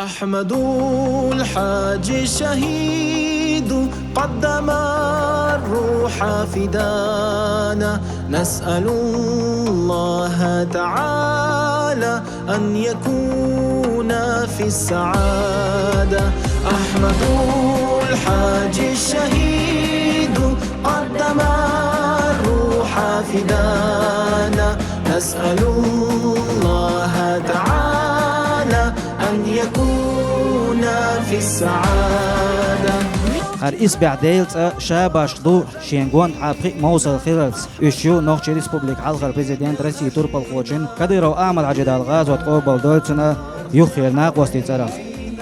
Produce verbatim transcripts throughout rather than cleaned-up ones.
أحمد الحاج الشهيد قدم الروح فدانا، نسأل الله تعالى أن يكون في السعادة. أحمد الحاج الشهيد قدم الروح فدانا، نسأل الله تعالى أن يكون في السعادة. ХӀара исбаьхьа Делан цӀа ша башха ду шен гонаха пхиъ мовсал хиларца. Уьш ю Нохчийн Республикан хьалхара президента, Россин турпалхочун Кадыров Ахьмад-Хьажин, Дала гӀазот къобалдойла цун, юххера накъостий цӀерах: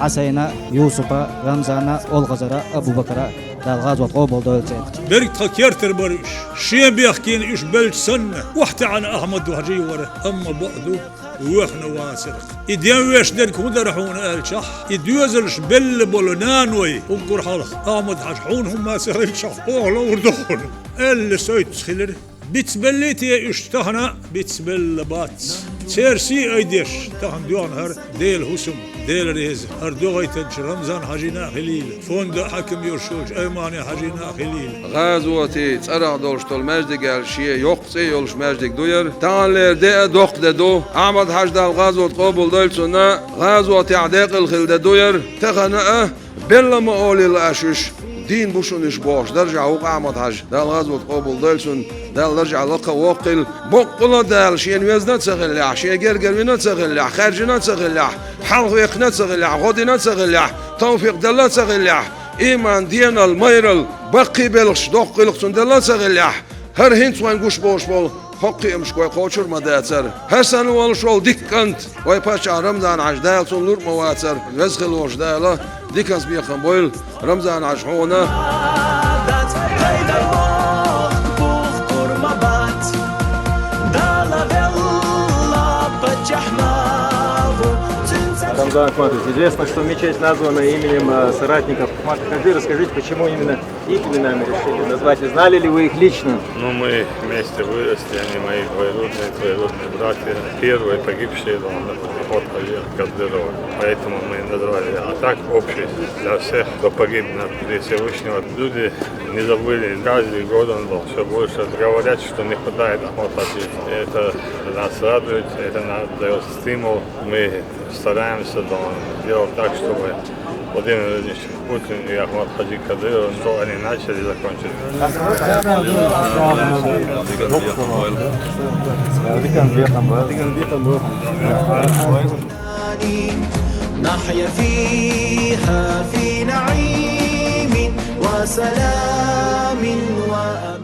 Хьасайна, Юсупа, Рамзана, Олхазара, Абу-Бакара, Дала гӀазот къобалдойла церан. Берриг тха кертера бара уьш. Шен бехкенна уьш белча санна, охьатаьӀна Ахьмад-Хьажи вара, амма бакъду, вехна вацар. И денвеш дерг хӀун дара хьуна аьлчахь, и доьзалш белла болу наной, уггар хьалха Ахьмад-Хьажа, хьуна хӀумма ца хилчахь, оха ловр ду хьуна, аьлла, сойтта хилира. Бицбеллий те уьш тахана? Бицбелла бац. Церан сий айдеш, тахана доьгӀна хӀара Делан хӀусам, Дела реза, хӀара дуьхьалтанча Рамзан-Хьажина а хилийла, фондан хьаькам йолуш йолчу Аймани-Хьажина а хилийла. ГӀазотан цӀарах долуш долу маьждиг аьлча, шен йоккха цӀе йолуш маьждиг ду яра. Таханлера де а доккха де ду. Ахьмад-Хьажа, Дала гӀазот къобалдойла цунна, гӀазотехь декъала хилла де ду яра. Тахана а, белла ма олийла аш уьш, дийна бу шуна уьш бохуш даржехь ву-кх Ахьмад-Хьажа, Дала гӀазот къобалдойла цунна, Дала даржехь лакха а воккхийла. Баккъала а Дала шена везна а ца хиллехь, шен гергара вина а ца хиллехь, хаьржина а ца хиллехь, хьалхаваьккхина а ца хиллехь, гӀо дина а ца хиллехь, тавфикъ делла а ца хиллехь, иман, денал, майрал, баккхий белхаш, доккха гӀиллакх цунна делла а ца хиллехь, хӀара хӀинца вайна гуш болуш болу хӀокху кхиамашка вай кхочур а ма дацара. ХӀара санна волуш волу дика кӀант, вай паччахь Рамзан-Хьажа, Дала цунна лур а ма вацара. Веза хилла волчу Дала диканца бекхам бойла Рамзан-Хьажа хьуна. Рамзан Ахматович, известно, что мечеть названа именем, э, соратников Ахмада-Хаджи. Расскажите, почему именно их именами решили назвать? И знали ли вы их лично? Ну, мы вместе выросли, они мои двоюродные, троюродные братья. Первые погибшие, он, Ахмад-Хаджи Кадыров. Поэтому мы и назвали. А так, общий для всех, кто погиб на пути Всевышнего. Люди не забыли. Каждый год он был все больше. Говорят, что не хватает Ахмад-Хаджи. Это нас радует, это нам дает стимул. Мы стараемся, да, делать так, чтобы Владимир Владимирович Путин и Ахмад-Хаджи Кадыров, что они начали, закончили. نحيا فيها في نعيم وسلام وأمان.